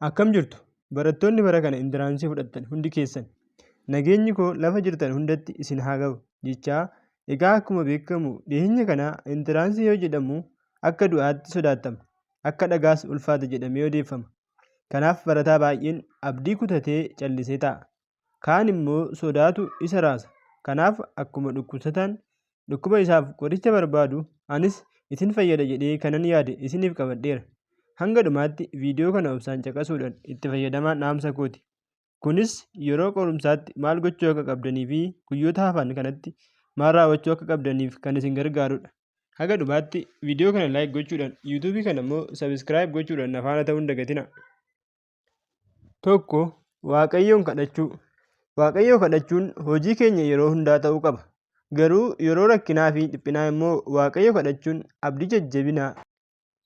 Akkam jirtu barattoonni bara kana entrance fudhattan hundi keessan, nageenyi koo lafa jirtan hundatti isin haa ga'u jechaa, egaa akkuma beekamu dhiyeenya kana entrance yoo jedhamu akka du'aatti sodaatama, akka dhagaas ulfaata jedhamee odeeffama. Kanaaf barataa baay'een abdii kutatee callisee taa'a. Kaan immoo sodaatu isa raasa. Kanaaf akkuma dhukkubsataan dhukkuba isaaf qoricha barbaadu, anis isin fayyada jedhee kanan yaade isiniif qabadheera. Hanga dhumaatti viidiyoo kana obsaan caqasuudhaan itti fayyadamaan dhaamsa kooti. Kunis yeroo qorumsaatti maal gochuu akka qabdanii fi guyyoota hafan kanatti maal raawwachuu akka qabdaniif kan isin gargaarudha. Haga dhumaatti viidiyoo kana like gochuudhaan, YouTube kana immoo subscribe gochuudhaan na faana ta'uu hin dagatinaa. 1, Waaqayyoon kadhachuu. Waaqayyo kadhachuun hojii keenya yeroo hundaa ta'uu qaba. Garuu yeroo rakkinaa fi dhiphinaa immoo Waaqayyo kadhachuun abdii jajjabinaa.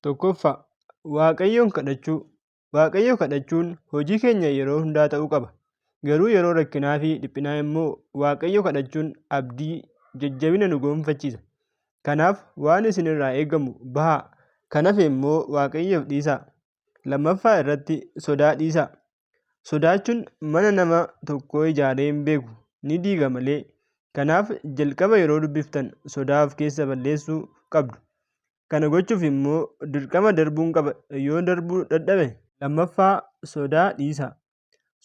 1ffaa. Waaqayyoon kadhachuu. Waaqayyo kadhachuun hojii keenya yeroo hundaa ta'uu qaba. Garuu yeroo rakkinaa fi dhiphinaa immoo Waaqayyo kadhachuun abdii jajjabina nu gonfachiisa. Kanaaf waan isin irraa eegamu bahaa, kan hafe immoo Waaqayyoof dhiisaa. Lammaffaa irratti sodaa dhiisaa. Sodaachuun mana nama tokkoo ijaaree hin beeku, ni diiga malee. Kanaaf jalqaba yeroo dubbiftan sodaa of keessa balleessuu qabdu. Kana gochuuf immoo dirqama darbuun qaba, yoon darbuu dadhabe? Lammaffaa sodaa dhiisaa.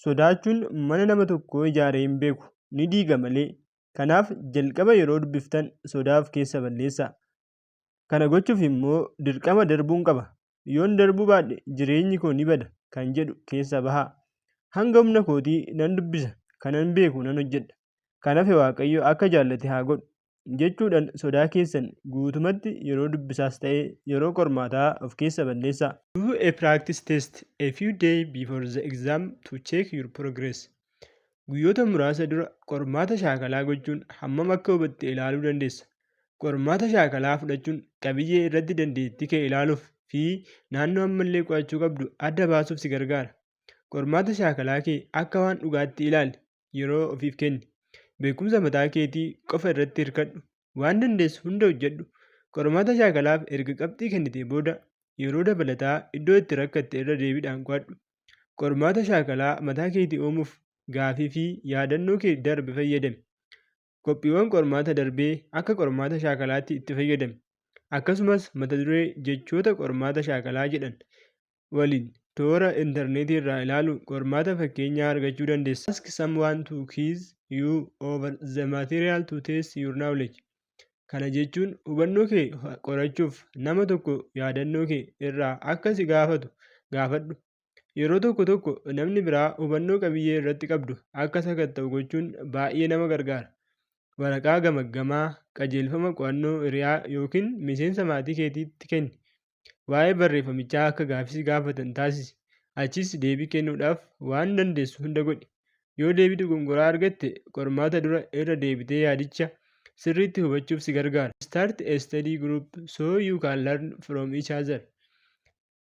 Sodaachuun mana nama tokkoo ijaaree hin beeku, ni diiga malee. Kanaaf jalqaba yeroo dubbiftan sodaa of keessa balleessaa. Kana gochuuf immoo dirqama darbuun qaba, yoon darbuu baadhe jireenyi koo ni bada kan jedhu keessaa bahaa. Hanga humna kootii nan dubbisa, kanan beeku nan hojjedha. Kan hafe Waaqayyo akka jaallate haa godhu jechuudhaan sodaa keessan guutumatti yeroo dubbisaas ta'e yeroo qormaataa of keessa balleessaa. Do a practice test a few days before the exam to check your progress. Guyyoota muraasa dura qormaata shaakalaa gochuun hammam akka hubatte ilaaluu dandeessa. Qormaata shaakalaa fudhachuun qabiyyee irratti dandeettii kee ilaaluuf fi naannoo ammallee qo'achuu qabdu adda baasuuf si gargaara. Qormaata shaakalaa kee akka waan dhugaatti ilaali, yeroo ofiif kenni. Beekumsa mataa keetii qofa irratti hirkadhu. Waan dandeessu hunda hojjedhu. Qormaata shaakalaaf erga qabxii kennitee booda yeroo dabalataa iddoo itti rakkatte irra deebiidhaan qo'adhu. Qormaata shaakalaa mataa keetii uumuuf gaafii fi yaadannoo kee darbe fayyadami. Qophiiwwan qormaata darbee akka qormaata shaakalaatti itti fayyadami. Akkasumas mata duree jechoota qormaata shaakalaa jedhan waliin toora interneetii irraa ilaaluun qormaata fakkeenyaa argachuu dandeessa. Ask someone to quiz you over the material to test your knowledge. Kana jechuun hubannoo kee qorachuuf nama tokko yaadannoo kee irraa akka si gaafatu gaafadhu. Yeroo tokko tokko namni biraa hubannoo qabiyyee irratti qabdu akka sakatta'u gochuun baay'ee nama gargaara. Waraqaa gamaggamaa, qajeelfama qo'annoo hiriyaa yookiin miseensa maatii keetiitti kenni. Waa'ee barreeffamichaa akka gaaffii si gaafatan taasisi. Achiis deebii kennuudhaaf waan dandeessu hunda godhi. Yoo deebii dogongoraa argatte, qormaata dura irra deebitee yaadicha sirriitti hubachuuf si gargaara. Start a study group so you can learn from each other.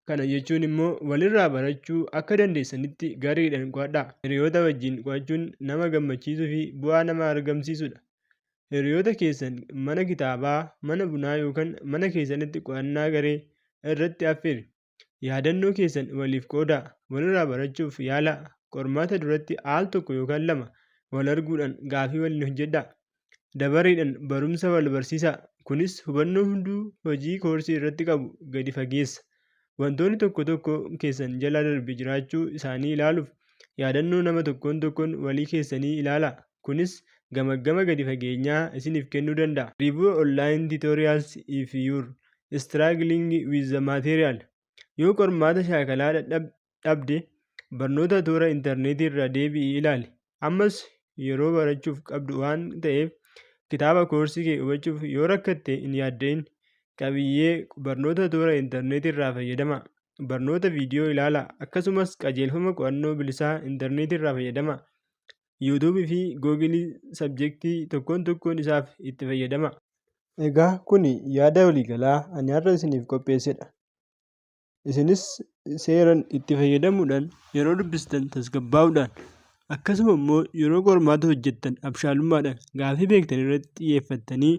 Kana jechuun immoo walirraa barachuu akka dandeessanitti gareedhaan qo'adhaa. Hiriyoota wajjin qo'achuun nama gammachiisuu fi bu'aa nama argamsiisudha. Hiriyoota keessan mana kitaabaa, mana bunaa yookaan mana keessanitti qo'annaa garee irratti affeeri. Yaadannoo keessan waliif qoodaa, walirraa barachuuf yaalaa. Qormaata duratti al tokko yookaan lama wal arguudhaan gaafii waliin hojjedhaa. Dabareedhaan barumsa wal barsiisaa. Kunis hubannoo hunduu hojii koorsii irratti qabu gadi fageessa. Wantoonni tokko tokko keessan jala darbe jiraachuu isaanii ilaaluuf yaadannoo nama tokkoon tokkoon walii keessanii ilaalaa. Kunis gamaggama gadi fageenyaa isiniif kennuu danda'a. Review online tutorials if you're struggling with the material. Yoo qormaata shaakalaa dhabde, barnoota toora intarneetii irra deebi'ii ilaali. Ammas yeroo barachuuf qabdu waan ta'eef kitaaba koorsii kee hubachuuf yoo rakkatte hin yaadda'in. Qabiyyee barnoota toora intarneetii irraa fayyadamaa. Barnoota viidiyoo ilaalaa, akkasumas qajeelfama qo'annoo bilisaa intarneetii irraa fayyadamaa. YouTube fi Google subject tokkoon tokkoon isaaf itti fayyadamaa. Egaa kuni yaada waliigalaa ani har'a isiniif qopheessedha. Isinis seeraan itti fayyadamuudhaan yeroo dubbistan tasgabbaa'uudhaan, akkasuma immoo yeroo qormaata hojjettan abshaalummaadhaan gaafii beektan irratti xiyyeeffattanii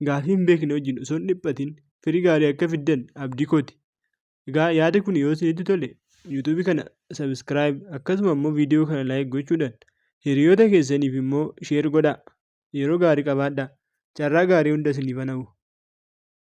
gaafii hin beekne wajjin osoo hin dhiphatin firii gaarii akka fiddan abdii kooti. Egaa yaada kun yoo isinitti tole YouTubeii kana subscribe, akkasuma immoo viidiyoo kana like gochuudhaan hiriyoota keessaniif immoo share godhaa. Yeroo gaarii qabaadhaa. Carraa gaarii hunda isiniif hawwa.